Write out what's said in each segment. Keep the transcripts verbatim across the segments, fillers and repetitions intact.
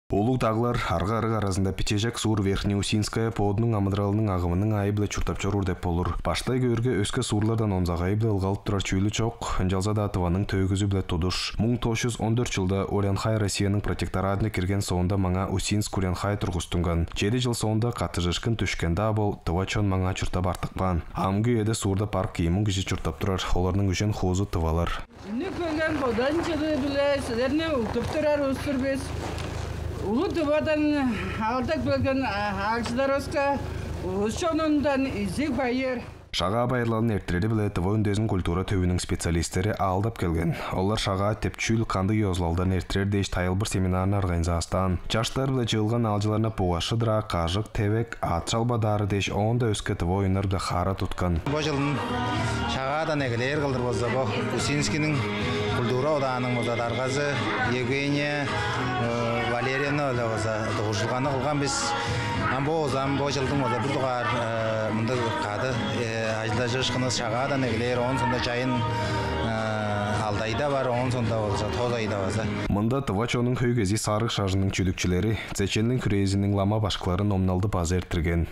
Улуг даглар, арга-арыг аразында бичежек суур Верхнеусинская бодунуң амыдыралының агымының аайы-биле чурттап чоруур деп болур. Баштай көөрге, өске суурлардан онзагайы-биле ылгалып турар чүүлү чок, ынчалза-даа Тываның төөгүзү-биле тудуш. Муң тос чүс он дөрт чылда Урянхай Россияның протекторадына кирген соонда, маңаа Усинск-Урянхай тургустунган. Чеди чыл соонда каттыжыышкын дүшкен-даа бол, тыва чон маңаа чурттап артып каан. Амгы үеде суурда парк ийи муң кижи чурттап турар, оларның үжен хуузу тывалар. Үнүп келген бодан чылы-биле силерни уктуп турар улус-тур бис. Улуг Тывадан аалдап келген аалчыларывыска улус чонундан изиг байыр. Шагаа байырлалын эрттирери-биле Тыва үндезин культура төвүнүң специалистери аалдап келген. Олар шагаа деп чүүл, кандыг ёзулалдан эрттирер дээш тайылбыр семинарны организастаан. Чаштар-биле чыылган аалчыларны бугашыдыра, кажык, тевек, аът шалбадаары дээш, оон-даа өске тыва оюннар-биле хаара туткан. Бо чылын шагаадан эгелээр кылдыр болза, бо Усинскийниң культура одааның болза даргазы Евгения Валерьевна-биле болза дугуржулганы кылган бис. Ам бо болза, ам бо чылдың болза бир дугаар мындыг кады ажылдажыышкынывыс шагаадан эгелээр, оон соонда чайын алды айда бар, оон соонда болза тос айда база. Мында тыва чоннуң хөй кезии сарыг шажынның чүдүкчүлери, Цеченниң хүрээзиниң лама башкылары номналды база эрттирген.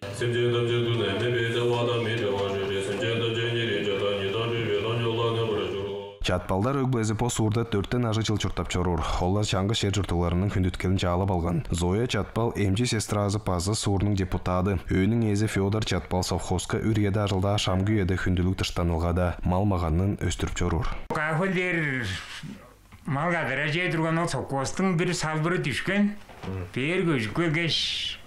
Чатпалдар өг-бүлези бо суурда дөртен ажыг чыл чурттап чоруур. Олар чаңгыс чер чурттугларының хүндүткелин чаалап алган. Зоя Чатпал эмчи сестразы база суурнуң депутады. Өөнүң ээзи Федор Чатпал совхозка үр үеде ажылдааш, амгы үеде хүндүлүг дыштанылгада мал-маганын өстүрүп чоруур. Кафелдер мал кадараже турган ол совхозтуң бир салбыры дүшкен. Бээр көжүп келгеш,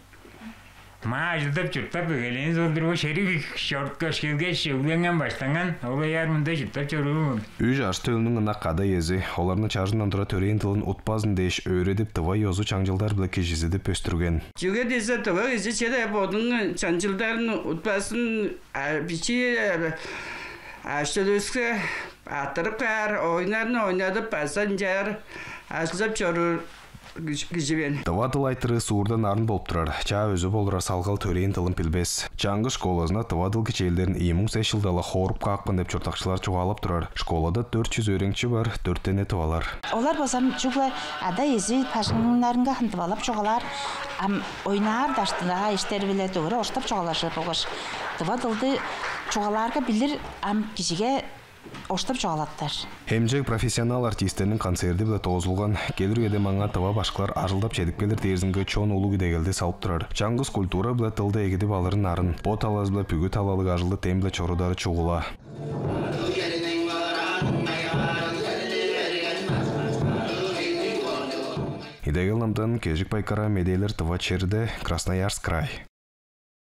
маа ажылдап чурттап эгелээн солдурга, шериг чорткаш келгеш, өгленген баштанган, ол ыяар мында чурттап чоруур. Үш ажы-төлүнүң ынак када иези оларны чажындан тура төрээн дылын утпазын дээш өөредип, тыва ёзу чаңчылдар-биле кижизидип өстүрген. Чүге дизе тыва кижи чеде бодунуң чаңчылдарын утпазын, бичии ажы-төлүвүске аттырып каар, оюннарны ойнадып база ынчаар ажылдап чоруур кижи мен. Тыва дыл айтырыы суурда нарын болуп турар, чаа өзү болурар салгал төрээн дылын билбес. Чаңгыс школазына тыва дыл кичээлдерин ийи муң сес чылда-ла хооруп каапкан деп чурттакчылар чугаалап турар. Школада дөрт чүс өөреникчи бар, дөртени тывалар. Олар болза чүгле ада-иези бажыңнарынга хандывалап чугаалаар, ам ойнаар даштында эштери-биле дөгере оштап чугаалажыр болгаш тыва дылды чугаалаарга билир ам кижиге оштап чугаалаттар. Хемчег профессионал артистерниң концерти-биле доозулган. Келир үеде маңаа тыва башкылар ажылдап чедип келир дээрзинге чон улуг идегелди салып турар. Чаңгыс культура-биле дылды эгидип алырын арын. Бо талазы-биле бүгү талалыг ажылды дем-биле чорудары чугула. Идегел Намдан, Кежик Байкара, медээлер Тыва черде, Красноярск край.